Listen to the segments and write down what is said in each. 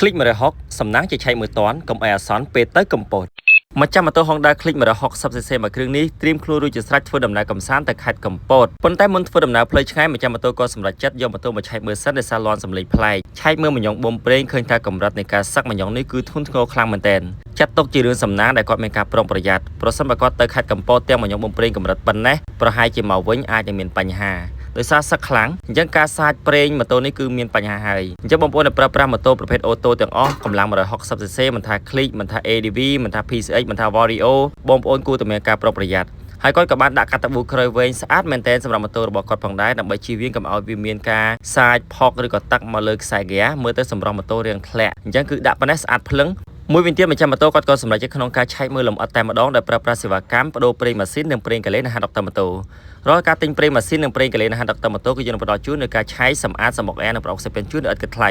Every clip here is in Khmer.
Click 160សំណាងជាឆែកមើលតាន់កុំឲ្យអាសន្នពេលទៅកំពតម្ចាស់ម៉ូតូ Honda Click 160 cc មួយគ្រឿងនេះត្រៀមខ្លួនរួចជាស្រេចធ្វើដំណើរកម្សាន្តទៅខេត្តកំពតប៉ុន្តែមុនធ្វើដំណើរផ្លូវឆ្ងាយម្ចាស់ម៉ូតូក៏សម្រេចចិត្តយកម៉ូតូមកឆែកមើលសិនដោយសារលាន់សំឡេងប្លែកឆែកមើលម្ញងបំប្រេងឃើញថាកម្រិតនៃការសឹកម្ញងនេះគឺធ្ងន់ធ្ងរខ្លាំងមែនទែនចាត់ទុកជារឿងសំណាងដែលគាត់មានការប្រុងប្រយ័ត្នប្រសិនបើគាត់ទៅខេត្តកំពតទាំងម្ញងបំប្រេងកម្រិតប៉ុណ្ណេះប្រហែលជាមកវិញអាចនឹងមានបញ្ហាដោយសារសឹកខ្លាំងអញ្ចឹងការសាចប្រេងម៉ូតូនេះគឺមានបញ្ហាហើយអញ្ចឹងបងប្អូនដែលប្រើប្រាស់ម៉ូតូប្រភេទអូតូទាំងអស់កម្លាំង 160 cc មិនថា Click មិនថា ADV មិនថា PCX មិនថា Vario បងប្អូនគួរតែមានការប្រុងប្រយ័ត្នហើយគាត់ក៏បានដាក់កាតាប៊ូក្រោយវែងស្អាតមែនទែនសម្រាប់ម៉ូតូរបស់គាត់ផងដែរដើម្បីជៀសវាងកុំឲ្យវាមានការសាចផកឬក៏ទឹកមកលើខ្សែហ្គាមើលទៅសម្រស់ម៉ូតូរាងធ្លាក់អញ្ចឹងគឺដាក់ប៉ុណ្ណេះស្អាតភ្លឹងមួយវិញទៀតម្ចាស់ម៉ូតូគាត់ក៏សម្រេចចិត្តក្នុងការឆែកមើលលម្អិតតែម្ដងដោយប្រើប្រាស់សេវាកម្មប្ដូរប្រេងម៉ាស៊ីននិងប្រេងកាឡេនៅហាងដុកទ័រម៉ូតូរាល់ការទិញប្រេងម៉ាស៊ីននិងប្រេងកាឡេនៅហាងដុកទ័រម៉ូតូគឺយើងនឹងផ្ដល់ជូននូវការឆែកសម្អាតសម្បុកអែនិងប្រអប់សេពជូនដោយឥតគិតថ្លៃ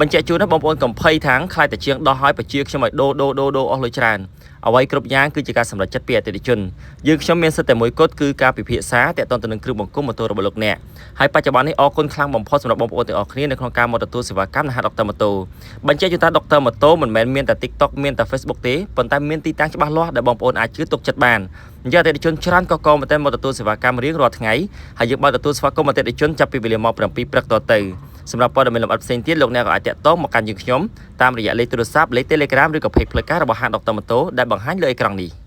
បញ្ជាក់ជូនណាបងប្អូនកុំភ័យថាងខ្លាចតែជាងដោះឲ្យបជាខ្ញុំឲ្យដូរដូរដូរដូរអស់លុយច្រើនអ្វីគ្រប់យ៉ាងគឺជាការសម្រេចចិត្តពីអតិថិជនយើងខ្ញុំមានសិទ្ធិតែមួយគត់គឺការពិភាក្សាទាក់ទងទៅនឹងគ្រឿងបង្គុំម៉ូតូរបស់លោកអ្នកហើយបច្ចុប្បន្ននេះអរគុណខ្លាំងបំផុតសម្រាប់បងប្អូនទាំងអស់គ្នានៅក្នុងការមកទទួលសេវាកម្មនៅហាងដុកទ័រម៉ូតូបញ្ជាក់ជូនថាដុកទ័រម៉ូតូមិនមែនមានតែ TikTok មានតែ Facebook ទេប៉ុន្តែមានទីតាំងច្បាស់លាស់ដែលបងប្អូនអាចជឿទុកចិត្តបានអញ្ចឹងអតិថិជនច្រើនក៏កមែនទែនមកទទួលសេវាកម្មរៀងរាល់ថ្ងៃហើយយើងបើកទទួលស្វាគមន៍អតិថិជនចាប់ពីវេលាម៉ោង7ព្រឹកតទៅសម្រាប់ព័ត៌មានលម្អិតផ្សេងទៀតលោកអ្នកក៏អាចទាក់ទងមកកាន់យើងខ្ញុំតាមរយៈលេខទូរស័ព្ទលេខ Telegram ឬក៏ Page ផ្លូវការរបស់ហាងដុកទ័រម៉ូតូដែលបង្ហាញលើអេក្រង់នេះ។